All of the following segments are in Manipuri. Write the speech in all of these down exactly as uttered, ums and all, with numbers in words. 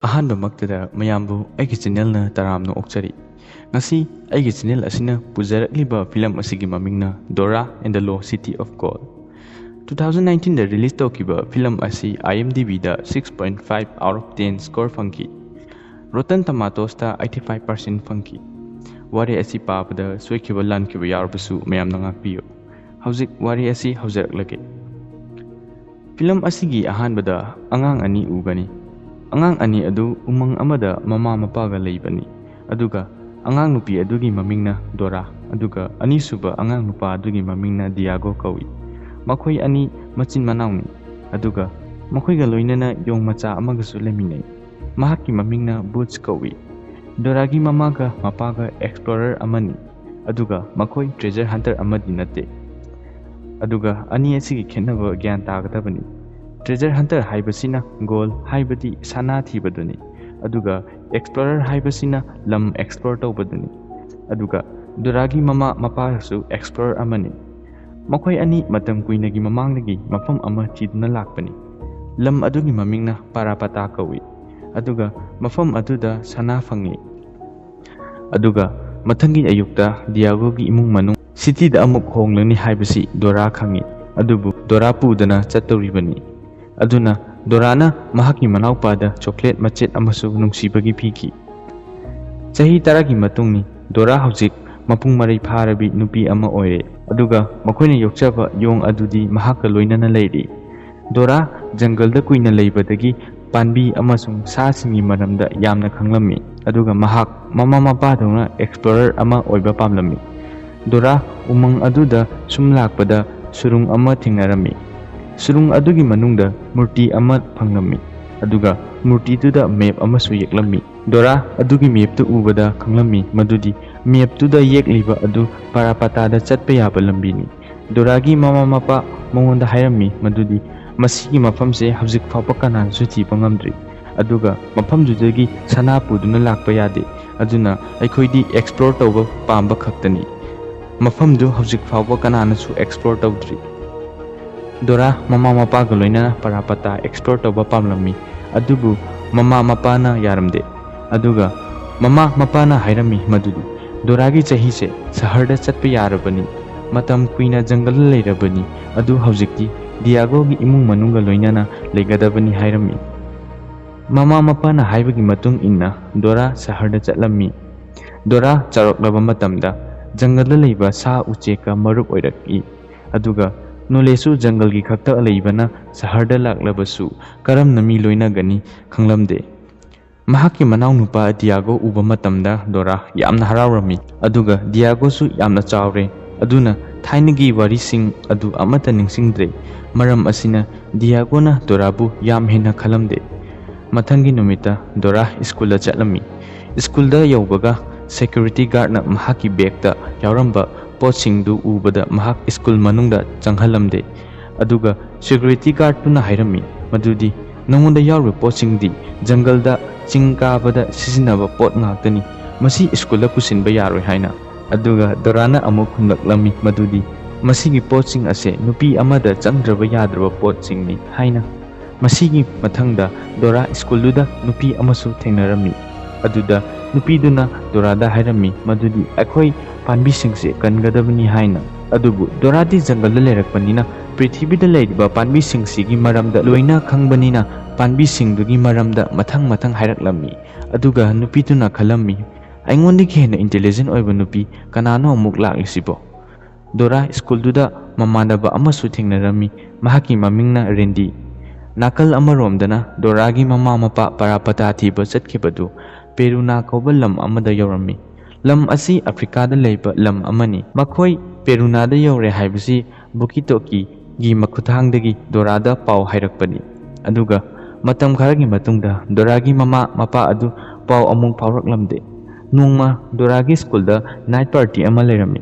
ꯑꯍꯥꯟꯕꯃꯛꯇꯗ ꯃꯌꯥꯝꯕꯨ ꯑꯩꯒꯤ ꯆꯦꯅꯦꯜꯅ ꯇꯔꯥꯝꯅ ꯑꯣꯛꯆꯔꯤ꯫ ꯉꯁꯤ ꯑꯩꯒꯤ ꯆꯦꯅꯦꯜ ꯑꯁꯤꯅ ꯄꯨꯖꯔꯛꯂꯤꯕ ꯐꯤꯂꯝ ꯑꯁꯤꯒꯤ ꯃꯃꯤꯡꯅ Dora and the Lost City of Gold꯫ Two thousand nineteenꯗ release ꯇꯧꯈꯤꯕ ꯐꯤꯂꯝ ꯑꯁꯤ IMDbꯗ six point five out of ten score ꯐꯪꯈꯤ꯫ Rotten Tomatoesꯇ eighty five percent ꯐꯪꯈꯤ꯫ ꯋꯥꯔꯤ ꯑꯁꯤ ꯄꯥꯕꯗ ꯁꯣꯏꯈꯤꯕ ꯂꯥꯟꯈꯤꯕ ꯌꯥꯎꯔꯕꯁꯨ ꯃꯌꯥꯝꯅ ꯉꯥꯛꯄꯤꯌꯨ꯫ ꯍꯧꯖꯤꯛ ꯋꯥꯔꯤ ꯑꯁꯤ ꯍꯧꯖꯔꯛꯂꯒꯦ꯫ ꯐꯤꯂꯝ ꯑꯁꯤꯒꯤ ꯑꯍꯥꯟꯕꯗ ꯑꯉꯥꯡ ꯑꯅꯤ ꯎꯒꯅꯤ꯫ ꯑꯉꯥꯡ ꯑꯅꯤ ꯑꯗꯨ ꯎꯃꯪ ꯑꯃꯗ ꯃꯃꯥ ꯃꯄꯥꯒ ꯂꯩꯕꯅꯤ꯫ ꯑꯗꯨꯒ ꯑꯉꯥꯡ ꯅꯨꯄꯤ ꯑꯗꯨꯒꯤ ꯃꯃꯤꯡꯅ ꯗꯣꯔꯥ, ꯑꯗꯨꯒ ꯑꯅꯤꯁꯨꯕ ꯑꯉꯥꯡ ꯅꯨꯄꯥ ꯑꯗꯨꯒꯤ ꯃꯃꯤꯡꯅ ꯗꯤꯌꯥꯒꯣ ꯀꯧꯏ꯫ ꯃꯈꯣꯏ ꯑꯅꯤ ꯃꯆꯤꯟ ꯃꯅꯥꯎꯅꯤ꯫ ꯑꯗꯨꯒ ꯃꯈꯣꯏꯒ ꯂꯣꯏꯅꯅ ꯌꯣꯡ ꯃꯆꯥ ꯑꯃꯒꯁꯨ ꯂꯩꯃꯤꯟꯅꯩ꯫ ꯃꯍꯥꯛꯀꯤ ꯃꯃꯤꯡꯅ ꯕꯨꯠꯁ ꯀꯧꯏ꯫ ꯗꯣꯔꯥꯒꯤ ꯃꯃꯥꯒ ꯃꯄꯥꯒ explorer ꯑꯃꯅꯤ꯫ ꯑꯗꯨꯒ ꯃꯈꯣꯏ treasure hunter ꯑꯃꯗꯤ ꯅꯠꯇꯦ꯫ ꯑꯗꯨꯒ ꯑꯅꯤ ꯑꯁꯤꯒꯤ ꯈꯦꯠꯅꯕ ꯒ꯭ꯌꯥꯟ ꯇꯥꯒꯗꯕꯅꯤ꯫ Treasure hunter ꯍꯥꯏꯕꯁꯤꯅ gold, ꯍꯥꯏꯕꯗꯤ ꯁꯅꯥ ꯊꯤꯕꯗꯨꯅꯤ꯫ ꯑꯗꯨꯒ explorer ꯍꯥꯏꯕꯁꯤꯅ ꯂꯝ explore ꯇꯧꯕꯗꯨꯅꯤ꯫ ꯑꯗꯨꯒ ꯗꯣꯔꯥꯒꯤ ꯃꯃꯥ ꯃꯄꯥꯁꯨ explorer ꯑꯃꯅꯤ꯫ ꯃꯈꯣꯏ ꯑꯅꯤ ꯃꯇꯝ ꯀꯨꯏꯅꯒꯤ ꯃꯃꯥꯡꯗꯒꯤ ꯃꯐꯝ ꯑꯃ ꯊꯤꯗꯨꯅ ꯂꯥꯛꯄꯅꯤ꯫ ꯂꯝ ꯑꯗꯨꯒꯤ ꯃꯃꯤꯡꯅ ꯄꯥꯔꯥꯄꯥꯇꯥ ꯀꯧꯏ꯫ ꯑꯗꯨꯒ ꯃꯐꯝ ꯑꯗꯨꯗ ꯁꯅꯥ ꯐꯪꯏ꯫ ꯑꯗꯨꯒ ꯃꯊꯪꯒꯤ ꯑꯌꯨꯛꯇ ꯗꯤꯌꯥꯒꯣꯒꯤ ꯏꯃꯨꯡ ꯃꯅꯨꯡ cityꯗ ꯑꯃꯨꯛ ꯍꯣꯡꯂꯅꯤ ꯍꯥꯏꯕꯁꯤ ꯗꯣꯔꯥ ꯈꯪꯏ꯫ ꯑꯗꯨꯕꯨ ꯗꯣꯔꯥ ꯄꯨꯗꯅ ꯆꯠꯇꯧꯔꯤꯕꯅꯤ꯫ ꯑꯗꯨꯅ ꯗꯣꯔꯥꯅ ꯃꯍꯥꯛꯀꯤ ꯃꯅꯥꯎꯄꯥꯗ chocolate ꯃꯆꯦꯠ ꯑꯃꯁꯨ ꯅꯨꯡꯁꯤꯕꯒꯤ ꯄꯤꯈꯤ꯫ ꯆꯍꯤ ꯇꯔꯥꯒꯤ ꯃꯇꯨꯡꯅꯤ꯫ ꯗꯣꯔꯥ ꯍꯧꯖꯤꯛ ꯃꯄꯨꯡ ꯃꯔꯩ ꯐꯥꯔꯕꯤ ꯅꯨꯄꯤ ꯑꯃ ꯑꯣꯏꯔꯦ꯫ ꯑꯗꯨꯒ ꯃꯈꯣꯏꯅ ꯌꯣꯛꯆꯕ ꯌꯣꯡ ꯑꯗꯨꯗꯤ ꯃꯍꯥꯛꯀ ꯂꯣꯏꯅꯅ ꯂꯩꯔꯤ꯫ ꯗꯣꯔꯥ ꯖꯪꯒꯜꯗ ꯀꯨꯏꯅ ꯂꯩꯕꯗꯒꯤ ꯄꯥꯝꯕꯤ ꯑꯃꯁꯨꯡ ꯁꯥꯁꯤꯡꯒꯤ ꯃꯔꯝꯗ ꯌꯥꯝꯅ ꯈꯪꯂꯝꯃꯤ꯫ ꯑꯗꯨꯒ ꯃꯍꯥꯛ ꯃꯃꯥ ꯃꯄꯥꯗꯧꯅ explorer ꯑꯃ ꯑꯣꯏꯕ ꯄꯥꯝꯂꯝꯃꯤ꯫ ꯗꯣꯔꯥ ꯎꯃꯪ ꯑꯗꯨꯗ ꯁꯨꯝ ꯂꯥꯛꯄꯗ ꯁꯨꯔꯨꯡ ꯑꯃ ꯊꯦꯡꯅꯔꯝꯃꯤ꯫ ꯁꯨꯔꯨꯡ ꯑꯗꯨꯒꯤ ꯃꯅꯨꯡꯗ ꯃꯨꯔꯇꯤ ꯑꯃ ꯐꯪꯂꯝꯃꯤ꯫ ꯑꯗꯨꯒ ꯃꯨꯔꯇꯤꯗꯨꯗ map ꯑꯃꯁꯨ ꯌꯦꯛꯂꯝꯃꯤ꯫ ꯗꯣꯔꯥ ꯑꯗꯨꯒꯤ mapꯇꯨ ꯎꯕꯗ ꯈꯪꯂꯝꯃꯤ ꯃꯗꯨꯗꯤ mapꯇꯨꯗ ꯌꯦꯛꯂꯤꯕ ꯑꯗꯨ ꯄꯥꯔꯥꯄꯥꯇꯥꯗ ꯆꯠꯄ ꯌꯥꯕ ꯂꯝꯕꯤꯅꯤ꯫ ꯗꯣꯔꯥꯒꯤ ꯃꯃꯥ ꯃꯄꯥ ꯃꯉꯣꯟꯗ ꯍꯥꯏꯔꯝꯃꯤ ꯃꯗꯨꯗꯤ ꯃꯁꯤꯒꯤ ꯃꯐꯝꯁꯦ ꯍꯧꯖꯤꯛ ꯐꯥꯎꯕ ꯀꯅꯥꯅꯁꯨ ꯊꯤꯕ ꯉꯝꯗ꯭ꯔꯤ꯫ ꯑꯗꯨꯒ ꯃꯐꯝꯗꯨꯗꯒꯤ ꯁꯅꯥ ꯄꯨꯗꯨꯅ ꯂꯥꯛꯄ ꯌꯥꯗꯦ꯫ ꯑꯗꯨꯅ ꯑꯩꯈꯣꯏꯗꯤ explore ꯇꯧꯕ ꯄꯥꯝꯕ ꯈꯛꯇꯅꯤ꯫ ꯃꯐꯝꯗꯨ ꯍꯧꯖꯤꯛ ꯐꯥꯎꯕ ꯀꯅꯥꯅꯁꯨ explore ꯇꯧꯗ꯭ꯔꯤ꯫ ꯗꯣꯔꯥ ꯃꯃꯥ ꯃꯄꯥꯒ ꯂꯣꯏꯅꯅ ꯄꯥꯔꯥꯄꯥꯇꯥ explore ꯇꯧꯕ ꯄꯥꯝꯂꯝꯃꯤ꯫ ꯑꯗꯨꯕꯨ ꯃꯃꯥ ꯃꯄꯥꯅ ꯌꯥꯔꯝꯗꯦ꯫ ꯑꯗꯨꯒ ꯃꯃꯥ ꯃꯄꯥꯅ ꯍꯥꯏꯔꯝꯃꯤ ꯃꯗꯨꯗꯤ ꯗꯣꯔꯥꯒꯤ ꯆꯍꯤꯁꯦ ꯁꯍꯔꯗ ꯆꯠꯄ ꯌꯥꯔꯕꯅꯤ, ꯃꯇꯝ ꯀꯨꯏꯅ ꯖꯪꯒꯜꯗ ꯂꯩꯔꯕꯅꯤ, ꯑꯗꯨ ꯍꯧꯖꯤꯛꯇꯤ ꯗꯤꯌꯥꯒꯣꯒꯤ ꯏꯃꯨꯡ ꯃꯅꯨꯡꯒ ꯂꯣꯏꯅꯅ ꯂꯩꯒꯗꯕꯅꯤ ꯍꯥꯏꯔꯝꯃꯤ꯫ ꯃꯃꯥ ꯃꯄꯥꯅ ꯍꯥꯏꯕꯒꯤ ꯃꯇꯨꯡ ꯏꯟꯅ ꯗꯣꯔꯥ ꯁꯍꯔꯗ ꯆꯠꯂꯝꯃꯤ꯫ ꯗꯣꯔꯥ ꯆꯥꯎꯔꯛꯂꯕ ꯃꯇꯝꯗ ꯖꯪꯒꯜꯗ ꯂꯩꯕ ꯁꯥ ꯎꯆꯦꯛꯀ ꯃꯔꯨꯞ ꯑꯣꯏꯔꯛꯏ꯫ ꯑꯗꯨꯒ ꯅꯣꯂꯦꯖꯁꯨ ꯖꯪꯒꯜꯒꯤ ꯈꯛꯇ ꯂꯩꯕꯅ ꯁꯍꯔꯗ ꯂꯥꯛꯂꯕꯁꯨ ꯀꯔꯝꯅ ꯃꯤ ꯂꯣꯏꯅꯒꯅꯤ ꯈꯪꯂꯝꯗꯦ꯫ ꯃꯍꯥꯛꯀꯤ ꯃꯅꯥꯎꯅꯨꯄꯥ ꯗꯤꯌꯥꯒꯣ ꯎꯕ ꯃꯇꯝꯗ ꯗꯣꯔꯥ ꯌꯥꯝꯅ ꯍꯔꯥꯎꯔꯝꯃꯤ꯫ ꯑꯗꯨꯒ ꯗꯤꯌꯥꯒꯣꯁꯨ ꯌꯥꯝꯅ ꯆꯥꯎꯔꯦ꯫ ꯑꯗꯨꯅ ꯊꯥꯏꯅꯒꯤ ꯋꯥꯔꯤꯁꯤꯡ ꯑꯗꯨ ꯑꯃꯠꯇ ꯅꯤꯡꯁꯤꯡꯗ꯭ꯔꯦ꯫ ꯃꯔꯝ ꯑꯁꯤꯅ ꯗꯤꯌꯥꯒꯣꯅ ꯗꯣꯔꯥꯕꯨ ꯌꯥꯝ ꯍꯦꯟꯅ ꯈꯜꯂꯝꯗꯦ꯫ ꯃꯊꯪꯒꯤ ꯅꯨꯃꯤꯠꯇ ꯗꯣꯔꯥ ꯁ꯭ꯀꯨꯜꯗ ꯆꯠꯂꯝꯃꯤ꯫ ꯁ꯭ꯀꯨꯜꯗ ꯌꯧꯕꯒ ꯁꯦꯀ꯭ꯌꯨꯔꯤꯇꯤ ꯒꯥꯔꯗꯅ ꯃꯍꯥꯛꯀꯤ ꯕꯦꯒꯇ ꯌꯥꯎꯔꯝꯕ ꯄꯣꯠꯁꯤꯡꯗꯨ ꯎꯕꯗ ꯃꯍꯥꯛ ꯁ꯭ꯀꯨꯜ ꯃꯅꯨꯡꯗ ꯆꯪꯍꯜꯂꯝꯗꯦ꯫ ꯑꯗꯨꯒ ꯁꯦꯀ꯭ꯌꯨꯔꯤꯇꯤ ꯒꯥꯔꯗꯇꯨꯅ ꯍꯥꯏꯔꯝꯃꯤ ꯃꯗꯨꯗꯤ ꯅꯉꯣꯟꯗ ꯌꯥꯎꯔꯤꯕ ꯄꯣꯠꯁꯤꯡꯗꯤ ꯖꯪꯒꯜꯗ ꯆꯤꯡ ꯀꯥꯕꯗ ꯁꯤꯖꯤꯟꯅꯕ ꯄꯣꯠ ꯉꯥꯛꯇꯅꯤ, ꯃꯁꯤ ꯁ꯭ꯀꯨꯜꯗ ꯄꯨꯁꯤꯟꯕ ꯌꯥꯔꯣꯏ ꯍꯥꯏꯅ꯫ ꯑꯗꯨꯒ ꯗꯣꯔꯥꯅ ꯑꯃꯨꯛ ꯈꯨꯝꯂꯛꯂꯝꯃꯤ ꯃꯗꯨꯗꯤ ꯃꯁꯤꯒꯤ ꯄꯣꯠꯁꯤꯡ ꯑꯁꯦ ꯅꯨꯄꯤ ꯑꯃꯗ ꯆꯪꯗ꯭ꯔꯕ ꯌꯥꯗ꯭ꯔꯕ ꯄꯣꯠꯁꯤꯡꯅꯤ ꯍꯥꯏꯅ꯫ ꯃꯁꯤꯒꯤ ꯃꯊꯪꯗ ꯗꯣꯔꯥ ꯁ꯭ꯀꯨꯜꯗꯨꯗ ꯅꯨꯄꯤ ꯑꯃꯁꯨ ꯊꯦꯡꯅꯔꯝꯃꯤ꯫ ꯑꯗꯨꯗ ꯅꯨꯄꯤꯗꯨꯅ ꯗꯣꯔꯥꯗ ꯍꯥꯏꯔꯝꯃꯤ ꯃꯗꯨꯗꯤ ꯑꯩꯈꯣꯏ ꯄꯥꯝꯕꯤꯁꯤꯡꯁꯦ ꯀꯟꯒꯗꯕꯅꯤ ꯍꯥꯏꯅ꯫ ꯑꯗꯨꯕꯨ ꯗꯣꯔꯥꯗꯤ ꯖꯪꯒꯜꯗ ꯂꯩꯔꯛꯄꯅꯤꯅ ꯄ꯭ꯔꯤꯊꯤꯕꯤꯗ ꯂꯩꯔꯤꯕ ꯄꯥꯝꯕꯤꯁꯤꯡꯁꯤꯒꯤ ꯃꯔꯝꯗ ꯂꯣꯏꯅ ꯈꯪꯕꯅꯤꯅ ꯄꯥꯝꯕꯤꯁꯤꯡꯗꯨꯒꯤ ꯃꯔꯝꯗ ꯃꯊꯪ ꯃꯊꯪ ꯍꯥꯏꯔꯛꯂꯝꯃꯤ꯫ ꯑꯗꯨꯒ ꯅꯨꯄꯤꯗꯨꯅ ꯈꯜꯂꯝꯃꯤ, "ꯑꯩꯉꯣꯟꯗꯒꯤ ꯍꯦꯟꯅ ꯏꯟꯇꯦꯂꯤꯖꯦꯟ ꯑꯣꯏꯕ ꯅꯨꯄꯤ ꯀꯅꯥꯅꯣ ꯑꯃꯨꯛ ꯂꯥꯛꯂꯤꯁꯤꯕꯣ?" ꯗꯣꯔꯥ ꯁ꯭ꯀꯨꯜꯗꯨꯗ ꯃꯃꯥꯟꯅꯕ ꯑꯃꯁꯨ ꯊꯦꯡꯅꯔꯝꯃꯤ꯫ ꯃꯍꯥꯛꯀꯤ ꯃꯃꯤꯡꯅ ꯔꯦꯟꯗꯤ꯫ ꯅꯥꯀꯜ ꯑꯃꯔꯣꯝꯗꯅ ꯗꯣꯔꯥꯒꯤ ꯃꯃꯥ ꯃꯄꯥ ꯄꯔꯥꯄꯇꯥ ꯊꯤꯕ ꯆꯠꯈꯤꯕꯗꯨ ꯄꯦꯔꯨꯅꯥ ꯀꯧꯕ ꯂꯝ ꯑꯃꯗ ꯌꯧꯔꯝꯃꯤ꯫ ꯂꯝ ꯑꯁꯤ ꯑꯐ꯭ꯔꯤꯀꯥꯗ ꯂꯩꯕ ꯂꯝ ꯑꯃꯅꯤ꯫ ꯃꯈꯣꯏ ꯄꯦꯔꯨꯅꯥꯗ ꯌꯧꯔꯦ ꯍꯥꯏꯕꯁꯤ ꯕꯨꯀꯤꯇꯣꯀꯤꯒꯤ ꯃꯈꯨꯊꯥꯡꯗꯒꯤ ꯗꯣꯔꯥꯗ ꯄꯥꯎ ꯍꯥꯏꯔꯛꯄꯅꯤ꯫ ꯑꯗꯨꯒ ꯃꯇꯝ ꯈꯔꯒꯤ ꯃꯇꯨꯡꯗ ꯗꯣꯔꯥꯒꯤ ꯃꯃꯥ ꯃꯄꯥ ꯑꯗꯨ ꯄꯥꯎ ꯑꯃꯨꯛ ꯐꯥꯎꯔꯛꯂꯝꯗꯦ꯫ ꯅꯣꯡꯃ ꯗꯣꯔꯥꯒꯤ ꯁ꯭ꯀꯨꯜꯗ ꯅꯥꯏꯠ ꯄꯥꯔꯇꯤ ꯑꯃ ꯂꯩꯔꯝꯃꯤ꯫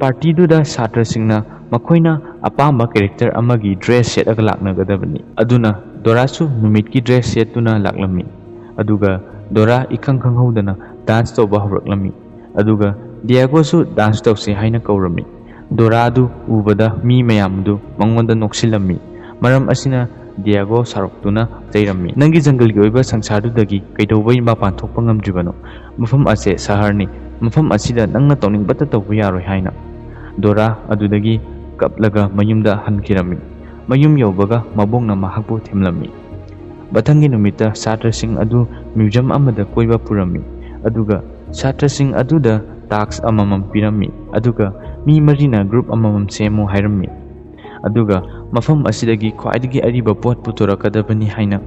ꯄꯥꯔꯇꯤꯗꯨꯗ ꯁꯥꯇ꯭ꯔꯁꯤꯡꯅ ꯃꯈꯣꯏꯅ ꯑꯄꯥꯝꯕ ꯀꯦꯔꯦꯛꯇꯔ ꯑꯃꯒꯤ ꯗ꯭ꯔꯦꯁ ꯁꯦꯠꯂꯒ ꯂꯥꯛꯅꯒꯗꯕꯅꯤ꯫ ꯑꯗꯨꯅ ꯗꯣꯔꯥꯁꯨ ꯅꯨꯃꯤꯠꯀꯤ ꯗ꯭ꯔꯦꯁ ꯁꯦꯠꯇꯨꯅ ꯂꯥꯛꯂꯝꯃꯤ꯫ ꯑꯗꯨꯒ ꯗꯣꯔꯥ ꯏꯈꯪ ꯈꯪꯍꯧꯗꯅ ꯗꯥꯟꯁ ꯇꯧꯕ ꯍꯧꯔꯛꯂꯝꯃꯤ꯫ ꯑꯗꯨꯒ ꯗꯤꯌꯥꯒꯣꯁꯨ ꯗꯥꯟꯁ ꯇꯧꯁꯦ ꯍꯥꯏꯅ ꯀꯧꯔꯝꯃꯤ꯫ ꯗꯣꯔꯥꯗꯨ ꯎꯕꯗ ꯃꯤ ꯃꯌꯥꯝꯗꯨ ꯃꯉꯣꯟꯗ ꯅꯣꯛꯁꯤꯜꯂꯝꯃꯤ꯫ ꯃꯔꯝ ꯑꯁꯤꯅ ꯗꯤꯌꯥꯒꯣ ꯁꯥꯎꯔꯛꯇꯨꯅ ꯆꯩꯔꯝꯃꯤ, "ꯅꯪꯒꯤ ꯖꯪꯒꯜꯒꯤ ꯑꯣꯏꯕ ꯁꯪꯁꯥꯔꯗꯨꯗꯒꯤ ꯀꯩꯗꯧꯕꯩ ꯃꯄꯥꯟ ꯊꯣꯛꯄ ꯉꯝꯗ꯭ꯔꯤꯕꯅꯣ? ꯃꯐꯝ ꯑꯁꯦ ꯁꯍꯔꯅꯤ꯫ ꯃꯐꯝ ꯑꯁꯤꯗ ꯅꯪꯅ ꯇꯧꯅꯤꯡꯕꯇ ꯇꯧꯕ ꯌꯥꯔꯣꯏ" ꯍꯥꯏꯅ꯫ ꯗꯣꯔꯥ ꯑꯗꯨꯗꯒꯤ ꯀꯞꯂꯒ ꯃꯌꯨꯝꯗ ꯍꯟꯈꯤꯔꯝꯃꯤ꯫ ꯃꯌꯨꯝ ꯌꯧꯕꯒ ꯃꯕꯣꯛꯅ ꯃꯍꯥꯛꯄꯨ ꯊꯦꯝꯂꯝꯃꯤ꯫ ꯃꯊꯪꯒꯤ ꯅꯨꯃꯤꯠꯇ ꯁꯥꯇ꯭ꯔꯁꯤꯡ ꯑꯗꯨ ꯃ꯭ꯌꯨꯖꯤꯌꯝ ꯑꯃꯗ ꯀꯣꯏꯕ ꯄꯨꯔꯝꯃꯤ, ꯑꯗꯨꯒ ꯁꯥꯇ꯭ꯔꯁꯤꯡ ꯑꯗꯨꯗ ꯇꯥꯛꯁ ꯑꯃꯃꯝ ꯄꯤꯔꯝꯃꯤ, ꯑꯗꯨꯒ ꯃꯤ ꯃꯔꯤꯅ ꯒ꯭ꯔꯨꯞ ꯑꯃꯃꯝ ꯁꯦꯝꯃꯨ ꯍꯥꯏꯔꯝꯃꯤ꯫ ꯑꯗꯨꯒ ꯃꯐꯝ ꯑꯁꯤꯗꯒꯤ ꯈ꯭ꯋꯥꯏꯗꯒꯤ ꯑꯔꯤꯕ ꯄꯣꯠ ꯄꯨꯊꯣꯔꯛꯀꯗꯕꯅꯤ ꯍꯥꯏꯅ꯫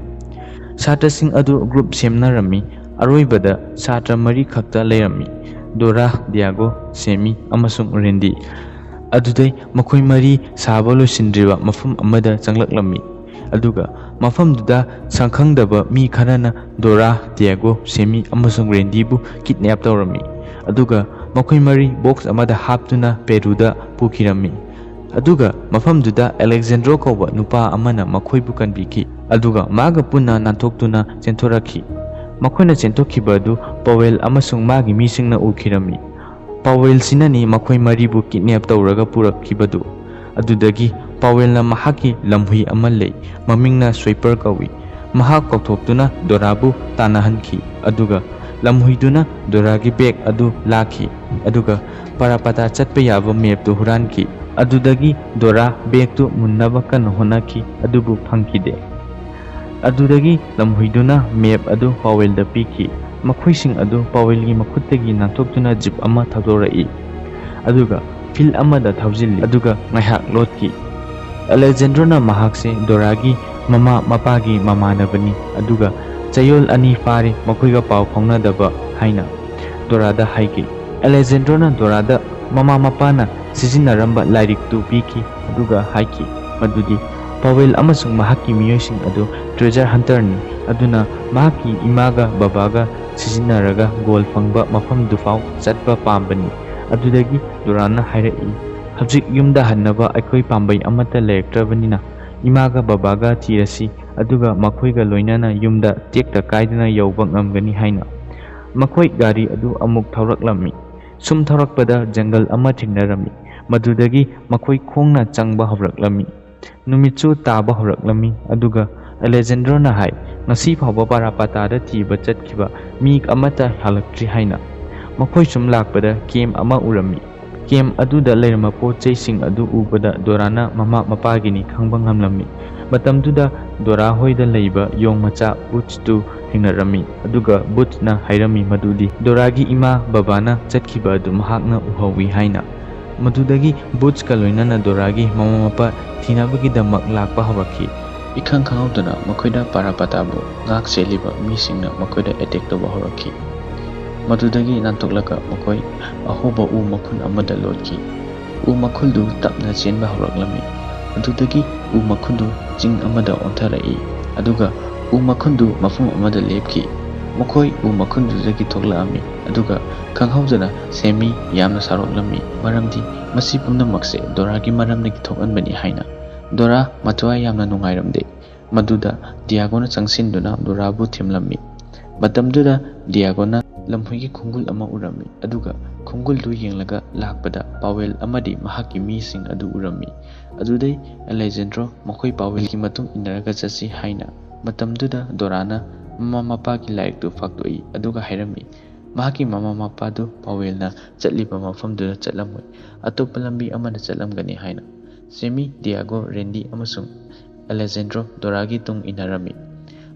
ꯁꯥꯇ꯭ꯔꯁꯤꯡ ꯑꯗꯨ ꯒ꯭ꯔꯨꯞ ꯁꯦꯝꯅꯔꯝꯃꯤ꯫ ꯑꯔꯣꯏꯕꯗ ꯁꯥꯇ꯭ꯔ ꯃꯔꯤ ꯈꯛꯇ ꯂꯩꯔꯝꯃꯤ: ꯗꯣꯔꯥ, ꯗꯤꯌꯥꯒꯣ, ꯁꯦꯃꯤ ꯑꯃꯁꯨꯡ ꯔꯦꯟꯗꯤ꯫ ꯑꯗꯨꯗꯩ ꯃꯈꯣꯏ ꯃꯔꯤ ꯁꯥꯕ ꯂꯣꯏꯁꯤꯟꯗ꯭ꯔꯤꯕ ꯃꯐꯝ ꯑꯃꯗ ꯆꯪꯂꯛꯂꯝꯃꯤ꯫ ꯑꯗꯨꯒ ꯃꯐꯝꯗꯨꯗ ꯁꯛꯈꯪꯗꯕ ꯃꯤ ꯈꯔꯅ ꯗꯣꯔꯥ, ꯗꯤꯌꯥꯒꯣ, ꯁꯦꯃꯤ ꯑꯃꯁꯨꯡ ꯔꯦꯟꯗꯤꯕꯨ ꯀꯤꯗꯅꯦꯞ ꯇꯧꯔꯝꯃꯤ꯫ ꯑꯗꯨꯒ ꯃꯈꯣꯏ ꯃꯔꯤ ꯕꯣꯛꯁ ꯑꯃꯗ ꯍꯥꯞꯇꯨꯅ ꯄꯦꯔꯨꯗ ꯄꯨꯈꯤꯔꯝꯃꯤ꯫ ꯑꯗꯨꯒ ꯃꯐꯝꯗꯨꯗ ꯑꯂꯦꯛꯖꯦꯟꯗ꯭ꯔꯣ ꯀꯧꯕ ꯅꯨꯄꯥ ꯑꯃꯅ ꯃꯈꯣꯏꯕꯨ ꯀꯟꯕꯤꯈꯤ, ꯑꯗꯨꯒ ꯃꯥꯒ ꯄꯨꯟꯅ ꯅꯥꯟꯊꯣꯛꯇꯨꯅ ꯆꯦꯟꯊꯣꯔꯛꯈꯤ꯫ ꯃꯈꯣꯏꯅ ꯆꯦꯟꯊꯣꯛꯈꯤꯕ ꯑꯗꯨ ꯄꯥꯋꯦꯜ ꯑꯃꯁꯨꯡ ꯃꯥꯒꯤ ꯃꯤꯁꯤꯡꯅ ꯎꯈꯤꯔꯝꯃꯤ꯫ ꯄꯥꯋꯦꯜꯁꯤꯅꯅꯤ ꯃꯈꯣꯏ ꯃꯔꯤꯕꯨ ꯀꯤꯗꯅꯦꯞ ꯇꯧꯔꯒ ꯄꯨꯔꯛꯈꯤꯕꯗꯨ꯫ ꯑꯗꯨꯗꯒꯤ ꯄꯥꯋꯦꯜꯅ ꯃꯍꯥꯛꯀꯤ ꯂꯝꯍꯨꯏ ꯑꯃ ꯂꯩ, ꯃꯃꯤꯡꯅ ꯁ꯭ꯋꯤꯄꯔ ꯀꯧꯏ꯫ ꯃꯍꯥꯛ ꯀꯧꯊꯣꯛꯇꯨꯅ ꯗꯣꯔꯥꯕꯨ ꯇꯥꯟꯅꯍꯟꯈꯤ, ꯑꯗꯨꯒ ꯂꯝꯍꯨꯏꯗꯨꯅ ꯗꯣꯔꯥꯒꯤ ꯕꯦꯒ ꯑꯗꯨ ꯂꯥꯛꯈꯤ, ꯑꯗꯨꯒ ꯄꯔꯥꯄꯇꯥ ꯆꯠꯄ ꯌꯥꯕ ꯃꯦꯞꯇꯨ ꯍꯨꯔꯥꯟꯈꯤ꯫ ꯑꯗꯨꯗꯒꯤ ꯗꯣꯔꯥ ꯕꯦꯒꯇꯨ ꯃꯨꯟꯅꯕ ꯀꯟꯅ ꯍꯣꯠꯅꯈꯤ, ꯑꯗꯨꯕꯨ ꯐꯪꯈꯤꯗꯦ꯫ ꯑꯗꯨꯗꯒꯤ ꯂꯝꯍꯨꯏꯗꯨꯅ ꯃꯦꯞ ꯑꯗꯨ ꯄꯥꯋꯦꯜꯗ ꯄꯤꯈꯤ꯫ ꯃꯈꯣꯏꯁꯤꯡ ꯑꯗꯨ ꯄꯥꯋꯦꯜꯒꯤ ꯃꯈꯨꯠꯇꯒꯤ ꯅꯥꯟꯊꯣꯛꯇꯨꯅ ꯖꯤꯞ ꯑꯃ ꯊꯧꯗꯣꯔꯛꯏ, ꯑꯗꯨꯒ ꯐꯤꯜꯗ ꯑꯃꯗ ꯊꯧꯖꯤꯜꯂꯤ, ꯑꯗꯨꯒ ꯉꯥꯏꯍꯥꯛ ꯂꯣꯠꯈꯤ꯫ ꯑꯂꯦꯛꯖꯦꯟꯗ꯭ꯔꯣꯅ ꯃꯍꯥꯛꯁꯦ ꯗꯣꯔꯥꯒꯤ ꯃꯃꯥ ꯃꯄꯥꯒꯤ ꯃꯃꯥꯟꯅꯕꯅꯤ, ꯑꯗꯨꯒ ꯆꯌꯣꯜ ꯑꯅꯤ ꯐꯥꯔꯦ ꯃꯈꯣꯏꯒ ꯄꯥꯎ ꯐꯥꯎꯅꯗꯕ ꯍꯥꯏꯅ ꯗꯣꯔꯥꯗ ꯍꯥꯏꯈꯤ꯫ ꯑꯂꯦꯛꯖꯦꯟꯗ꯭ꯔꯣꯅ ꯗꯣꯔꯥꯗ ꯃꯃꯥ ꯃꯄꯥꯅ ꯁꯤꯖꯤꯟꯅꯔꯝꯕ ꯂꯥꯏꯔꯤꯛꯇꯨ ꯄꯤꯈꯤ, ꯑꯗꯨꯒ ꯍꯥꯏꯈꯤ ꯃꯗꯨꯗꯤ ꯄꯥꯋꯦꯜ ꯑꯃꯁꯨꯡ ꯃꯍꯥꯛꯀꯤ ꯃꯤꯑꯣꯏꯁꯤꯡ ꯑꯗꯨ ꯇ꯭ꯔꯦꯖꯔ ꯍꯟꯇꯔꯅꯤ, ꯑꯗꯨꯅ ꯃꯍꯥꯛꯀꯤ ꯏꯃꯥꯒ ꯕꯕꯥꯒ ꯁꯤꯖꯤꯟꯅꯔꯒ ꯒꯣꯜ ꯐꯪꯕ ꯃꯐꯝꯗꯨꯐꯥꯎ ꯆꯠꯄ ꯄꯥꯝꯕꯅꯤ꯫ ꯑꯗꯨꯗꯒꯤ ꯗꯣꯔꯥꯅ ꯍꯥꯏꯔꯛꯏ, "ꯍꯧꯖꯤꯛ ꯌꯨꯝꯗ ꯍꯟꯅꯕ ꯑꯩꯈꯣꯏ ꯄꯥꯝꯕꯩ ꯑꯃꯠꯇ ꯂꯩꯔꯛꯇ꯭ꯔꯕꯅꯤꯅ, ꯏꯃꯥꯒ ꯕꯕꯥꯒ ꯊꯤꯔꯁꯤ, ꯑꯗꯨꯒ ꯃꯈꯣꯏꯒ ꯂꯣꯏꯅꯅ ꯌꯨꯝꯗ ꯇꯦꯛꯇ ꯀꯥꯏꯗꯅ ꯌꯧꯕ ꯉꯝꯒꯅꯤ" ꯍꯥꯏꯅ꯫ ꯃꯈꯣꯏ ꯒꯥꯔꯤ ꯑꯗꯨ ꯑꯃꯨꯛ ꯊꯧꯔꯛꯂꯝꯃꯤ꯫ ꯁꯨꯝ ꯊꯧꯔꯛꯄꯗ ꯖꯪꯒꯜ ꯑꯃ ꯊꯦꯡꯅꯔꯝꯃꯤ꯫ ꯃꯗꯨꯗꯒꯤ ꯃꯈꯣꯏ ꯈꯣꯡꯅ ꯆꯪꯕ ꯍꯧꯔꯛꯂꯝꯃꯤ꯫ ꯅꯨꯃꯤꯠꯁꯨ ꯇꯥꯕ ꯍꯧꯔꯛꯂꯝꯃꯤ꯫ ꯑꯗꯨꯒ ꯑꯂꯦꯖꯦꯟꯗ꯭ꯔꯣꯅ ꯍꯥꯏ, "ꯉꯁꯤ ꯐꯥꯎꯕ ꯄꯥꯔꯥꯄꯥꯇꯥꯗ ꯊꯤꯕ ꯆꯠꯈꯤꯕ ꯃꯤ ꯑꯃꯠꯇ ꯍꯜꯂꯛꯇ꯭ꯔꯤ" ꯍꯥꯏꯅ꯫ ꯃꯈꯣꯏ ꯁꯨꯝ ꯂꯥꯛꯄꯗ ꯀꯦꯝ ꯑꯃ ꯎꯔꯝꯃꯤ꯫ ꯀꯦꯝ ꯑꯗꯨꯗ ꯂꯩꯔꯝꯕ ꯄꯣꯠ ꯆꯩꯁꯤꯡ ꯑꯗꯨ ꯎꯕꯗ ꯗꯣꯔꯥꯅ ꯃꯃꯥ ꯃꯄꯥꯒꯤꯅꯤ ꯈꯪꯕ ꯉꯝꯂꯝꯃꯤ꯫ ꯃꯇꯝꯗꯨꯗ ꯗꯣꯔꯥ ꯍꯣꯏꯗ ꯂꯩꯕ ꯌꯣꯡ ꯃꯆꯥ ꯕꯨꯠꯁꯇꯨ ꯊꯦꯡꯅꯔꯝꯃꯤ꯫ ꯑꯗꯨꯒ ꯕꯨꯠꯁꯅ ꯍꯥꯏꯔꯝꯃꯤ ꯃꯗꯨꯗꯤ ꯗꯣꯔꯥꯒꯤ ꯏꯃꯥ ꯕꯕꯥꯅ ꯆꯠꯈꯤꯕ ꯑꯗꯨ ꯃꯍꯥꯛꯅ ꯎꯍꯧꯏ ꯍꯥꯏꯅ꯫ ꯃꯗꯨꯗꯒꯤ ꯕꯨꯠꯁꯀ ꯂꯣꯏꯅꯅ ꯗꯣꯔꯥꯒꯤ ꯃꯃꯥ ꯃꯄꯥ ꯊꯤꯅꯕꯒꯤꯗꯃꯛ ꯂꯥꯛꯄ ꯍꯧꯔꯛꯈꯤ꯫ ꯏꯈꯪ ꯈꯪꯍꯧꯗꯅ ꯃꯈꯣꯏꯗ ꯄꯥꯔꯥꯄꯥꯇꯥꯕꯨ ꯉꯥꯛ ꯁꯦꯜꯂꯤꯕ ꯃꯤꯁꯤꯡꯅ ꯃꯈꯣꯏꯗ ꯑꯦꯇꯦꯛ ꯇꯧꯕ ꯍꯧꯔꯛꯈꯤ꯫ ꯃꯗꯨꯗꯒꯤ ꯅꯥꯟꯊꯣꯛꯂꯒ ꯃꯈꯣꯏ ꯑꯍꯣꯕ ꯎ ꯃꯈꯨꯟ ꯑꯃꯗ ꯂꯣꯠꯈꯤ꯫ ꯎ ꯃꯈꯨꯜꯗꯨ ꯇꯞꯅ ꯆꯦꯟꯕ ꯍꯧꯔꯛꯂꯝꯃꯤ꯫ ꯑꯗꯨꯗꯒꯤ ꯎ ꯃꯈꯨꯜꯗꯨ ꯆꯤꯡ ꯑꯃꯗ ꯑꯣꯟꯊꯔꯛꯏ, ꯑꯗꯨꯒ ꯎ ꯃꯈꯨꯜꯗꯨ ꯃꯐꯝ ꯑꯃꯗ ꯂꯦꯞꯈꯤ꯫ ꯃꯈꯣꯏ ꯎ ꯃꯈꯨꯜꯗꯨꯗꯒꯤ ꯊꯣꯛꯂꯛꯂꯝꯃꯤ, ꯑꯗꯨꯒ ꯈꯪꯍꯧꯗꯅ ꯁꯦꯃꯤ ꯌꯥꯝꯅ ꯁꯥꯎꯔꯛꯂꯝꯃꯤ, ꯃꯔꯝꯗꯤ ꯃꯁꯤ ꯄꯨꯝꯅꯃꯛꯁꯦ ꯗꯣꯔꯥꯒꯤ ꯃꯔꯝꯗꯒꯤ ꯊꯣꯛꯍꯟꯕꯅꯤ ꯍꯥꯏꯅ꯫ ꯗꯣꯔꯥ ꯃꯊ꯭ꯋꯥꯏ ꯌꯥꯝꯅ ꯅꯨꯡꯉꯥꯏꯔꯝꯗꯦ꯫ ꯃꯗꯨꯗ ꯗꯤꯌꯥꯒꯣꯅ ꯆꯪꯁꯤꯟꯗꯨꯅ ꯗꯣꯔꯥꯕꯨ ꯊꯦꯝꯂꯝꯃꯤ꯫ ꯃꯇꯝꯗꯨꯗ ꯗꯤꯌꯥꯒꯣꯅ ꯂꯝꯍꯨꯏꯒꯤ ꯈꯣꯡꯒꯨꯜ ꯑꯃ ꯎꯔꯝꯃꯤ, ꯑꯗꯨꯒ ꯈꯣꯡꯒꯨꯜꯗꯨ ꯌꯦꯡꯂꯒ ꯂꯥꯛꯄꯗ ꯄꯥꯋꯦꯜ ꯑꯃꯗꯤ ꯃꯍꯥꯛꯀꯤ ꯃꯤꯁꯤꯡ ꯑꯗꯨ ꯎꯔꯝꯃꯤ꯫ ꯑꯗꯨꯗꯩ ꯑꯂꯦꯖꯦꯟꯗ꯭ꯔꯣ ꯃꯈꯣꯏ ꯄꯥꯋꯦꯜꯒꯤ ꯃꯇꯨꯡ ꯏꯟꯅꯔꯒ ꯆꯠꯁꯤ ꯍꯥꯏꯅ꯫ ꯃꯇꯝꯗꯨꯗ ꯗꯣꯔꯥꯅ ꯃꯃꯥ ꯃꯄꯥꯒꯤ ꯂꯥꯏꯔꯤꯛꯇꯨ ꯐꯥꯛꯇꯣꯛꯏ, ꯑꯗꯨꯒ ꯍꯥꯏꯔꯝꯃꯤ, ꯃꯍꯥꯛꯀꯤ ꯃꯃꯥ ꯃꯄꯥꯗꯨ ꯄꯥꯋꯦꯜꯅ ꯆꯠꯂꯤꯕ ꯃꯐꯝꯗꯨꯗ ꯆꯠꯂꯝꯃꯣꯏ, ꯑꯇꯣꯞꯄ ꯂꯝꯕꯤ ꯑꯃꯗ ꯆꯠꯂꯝꯒꯅꯤ ꯍꯥꯏꯅ꯫ ꯁꯦꯃꯤ, ꯗꯤꯌꯥꯒꯣ, ꯔꯦꯟꯗꯤ ꯑꯃꯁꯨꯡ ꯑꯂꯦꯖꯦꯟꯗ꯭ꯔꯣ ꯗꯣꯔꯥꯒꯤ ꯇꯨꯡ ꯏꯟꯅꯔꯝꯃꯤ꯫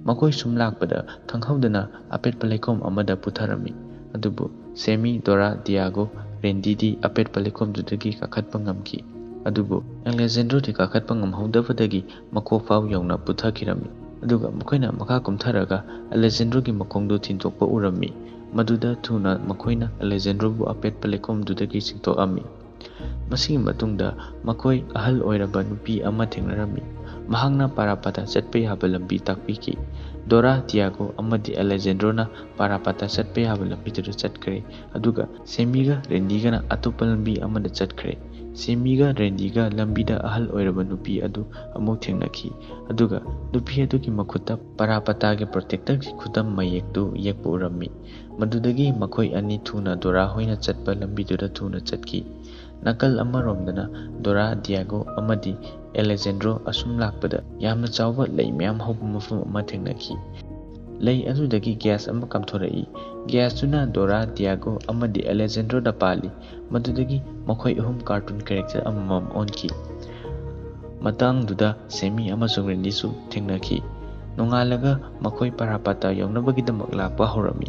ꯃꯈꯣꯏ ꯁꯨꯝ ꯂꯥꯛꯄꯗ ꯈꯪꯍꯧꯗꯅ ꯑꯄꯦꯠꯄ ꯂꯩꯈꯣꯝ ꯑꯃꯗ ꯄꯨꯊꯔꯝꯃꯤ꯫ ꯑꯗꯨꯕꯨ ꯁꯦꯃꯤ, ꯗꯣꯔꯥ, ꯗꯤꯌꯥꯒꯣ, ꯔꯦꯟꯗꯤꯗꯤ ꯑꯄꯦꯠꯄ ꯂꯩꯈꯣꯝꯗꯨꯗꯒꯤ ꯀꯥꯈꯠꯄ ꯉꯝꯈꯤ꯫ ꯑꯗꯨꯕꯨ ꯑꯂꯦꯖꯦꯟꯗ꯭ꯔꯣꯗꯤ ꯀꯥꯈꯠꯄ ꯉꯝꯍꯧꯗꯕꯗꯒꯤ ꯃꯀꯣꯛ ꯐꯥꯎ ꯌꯧꯅ ꯄꯨꯊꯈꯤꯔꯝꯃꯤ꯫ ꯑꯗꯨꯒ ꯃꯈꯣꯏꯅ ꯃꯈꯥ ꯀꯨꯝꯊꯔꯒ ꯑꯂꯦꯖꯦꯟꯗ꯭ꯔꯣꯒꯤ ꯃꯈꯣꯡꯗꯨ ꯊꯤꯟꯗꯣꯛꯄ ꯎꯔꯝꯃꯤ꯫ ꯃꯗꯨꯗ ꯊꯨꯅ ꯃꯈꯣꯏꯅ ꯑꯂꯦꯖꯦꯟꯗ꯭ꯔꯣꯕꯨ ꯑꯄꯦꯠꯄ ꯂꯩꯈꯣꯝꯗꯨꯗꯒꯤ ꯆꯤꯡꯊꯣꯛꯑꯝꯃꯤ꯫ ꯃꯁꯤꯒꯤ ꯃꯇꯨꯡꯗ ꯃꯈꯣꯏ ꯑꯍꯜ ꯑꯣꯏꯔꯕ ꯅꯨꯄꯤ ꯑꯃ ꯊꯦꯡꯅꯔꯝꯃꯤ꯫ ꯃꯍꯥꯛꯅ ꯄꯥꯔꯥꯄꯥꯇꯥ ꯆꯠꯄ ꯌꯥꯕ ꯂꯝꯕꯤ ꯇꯥꯛꯄꯤꯈꯤ꯫ ꯗꯣꯔꯥ, ꯇꯤꯌꯥꯒꯣ ꯑꯃꯗꯤ ꯑꯂꯦꯖꯦꯟꯗ꯭ꯔꯣꯅ ꯄꯥꯔꯥꯄꯥꯇꯥ ꯆꯠꯄ ꯌꯥꯕ ꯂꯝꯕꯤꯗꯨꯗ ꯆꯠꯈ꯭ꯔꯦ꯫ ꯑꯗꯨꯒ ꯁꯦꯃꯤꯒ ꯔꯦꯟꯗꯤꯒꯅ ꯑꯇꯣꯞꯄ ꯂꯝꯕꯤ ꯑꯃꯗ ꯆꯠꯈ꯭ꯔꯦ꯫ ꯁꯦꯃꯤꯒ ꯔꯦꯟꯗꯤꯒ ꯂꯝꯕꯤꯗ ꯑꯍꯜ ꯑꯣꯏꯔꯕ ꯅꯨꯄꯤ ꯑꯗꯨ ꯑꯃꯨꯛ ꯊꯦꯡꯅꯈꯤ꯫ ꯑꯗꯨꯒ ꯅꯨꯄꯤ ꯑꯗꯨꯒꯤ ꯃꯈꯨꯠꯇ ꯄꯥꯔꯥꯄꯥꯇꯥꯒꯤ ꯄ꯭ꯔꯣꯇꯦꯛꯇꯔꯒꯤ ꯈꯨꯗꯝ ꯃꯌꯦꯛꯇꯨ ꯌꯦꯛꯄ ꯎꯔꯝꯃꯤ꯫ ꯃꯗꯨꯗꯒꯤ ꯃꯈꯣꯏ ꯑꯅꯤ ꯊꯨꯅ ꯗꯣꯔꯥ ꯍꯣꯏꯅ ꯆꯠꯄ ꯂꯝꯕꯤꯗꯨꯗ ꯊꯨꯅ ꯆꯠꯈꯤ꯫ ꯅꯥꯀꯜ ꯑꯃꯔꯣꯝꯗꯅ ꯗꯣꯔꯥ, ꯗꯤꯌꯥꯒꯣ ꯑꯃꯗꯤ ꯑꯦꯂꯦꯖꯦꯟꯗ꯭ꯔꯣ ꯑꯁꯨꯝ ꯂꯥꯛꯄꯗ ꯌꯥꯝꯅ ꯆꯥꯎꯕ ꯂꯩ ꯃꯌꯥꯝ ꯍꯧꯕ ꯃꯐꯝ ꯑꯃ ꯊꯦꯡꯅꯈꯤ꯫ ꯂꯩ ꯑꯗꯨꯗꯒꯤ ꯒ꯭ꯌꯥꯁ ꯑꯃ ꯀꯥꯝꯊꯣꯔꯛꯏ꯫ ꯒ꯭ꯌꯥꯁꯇꯨꯅ ꯗꯣꯔꯥ, ꯗꯤꯌꯥꯒꯣ ꯑꯃꯗꯤ ꯑꯦꯂꯦꯖꯦꯟꯗ꯭ꯔꯣꯗ ꯄꯥꯜꯂꯤ꯫ ꯃꯗꯨꯗꯒꯤ ꯃꯈꯣꯏ ꯑꯍꯨꯝ ꯀꯥꯔꯇꯨꯟ ꯀꯦꯔꯦꯛꯇꯔ ꯑꯃꯃꯝ ꯑꯣꯟꯈꯤ꯫ ꯃꯇꯥꯡꯗꯨꯗ ꯁꯦꯃꯤ ꯑꯃꯁꯨꯡ ꯔꯦꯟꯗꯤꯁꯨ ꯊꯦꯡꯅꯈꯤ꯫ ꯅꯣꯡꯉꯥꯜꯂꯒ ꯃꯈꯣꯏ ꯄꯥꯔꯥꯄꯥꯇꯥ ꯌꯧꯅꯕꯒꯤꯗꯃꯛ ꯂꯥꯛꯄ ꯍꯧꯔꯝꯃꯤ꯫